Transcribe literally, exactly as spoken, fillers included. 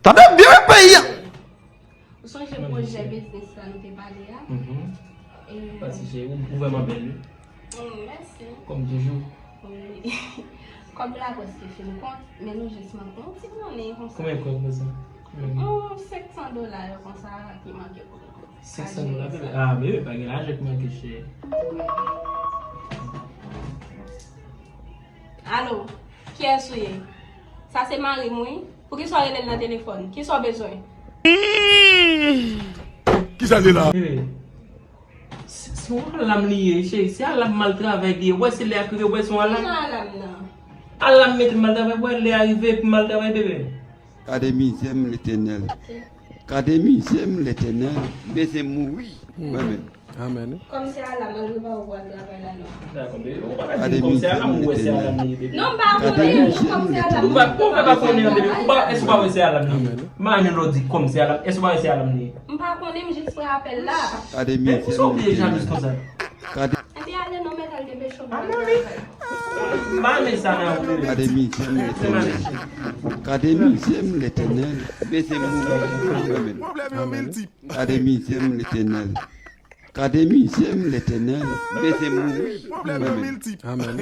Anben, byen men peyi a. Ou sonje pwojè biznis la nou te pale a? Mhm. E, pati cheri, ou, ou vrèman bèl, wi. Mm, mèsi. Kòm toujou. Wi. Kòb la prèske fin kont, men nou jis manke yon ti monnen konsa. Konbyen kòb konsa? Konbyen? Oh, senk san dola yo konsa ki manke pou nou. Senk san dola, bebe? Ah, bebe, pa gen lajan ki manke, cheri. Alo, kiyès ou ye? Sa se mari m, wi. Poukisa w rele l nan telefòn? Kisa w bezwen? Kisa l ye la? Bebe, se, se yon alam li ye, cheri. Se alam mal travay li ye. Ou wè se lè a k rive, ou wè se yon alam. Ki jan alam nan? Alam mete mal travay, ou wè lè a rive epi mal travay, bebe. Gade mizè m, Letènèl. Gade mizè m, Letènèl. Bezwen mouri, mwen menm. Amèn. Kòm se alam, ann rive ou pral travay la, non. Dakò, bebe, ou pa ka di m kòm se alam, ou wè se alam li ye, bebe. Non, m pa konnen, kòm se alam. Ou pa, ou pa konnen, bebe. Ou pa, èske ou pa wè se alam li ye? Amèn. M pa renmen lè w di kòm se alam, èske ou pa wè se alam li ye? M pa konnen, m jis pran apèl la. Gade mizè m, Letènèl. Gade. Epi ale non, mèt al depeche w pral travay. M pa renmen sa nan ou, bebe. Gade mizè m, Letènèl. Gade mizè m, Letènèl. Bezwen mouri, mwen menm. Pwoblèm yo miltip. Gade mizè m, Letènèl. Gade mizè m, Letènèl. Bezwen mouri, mwen menm. Pwoblèm yo miltip. Amèn.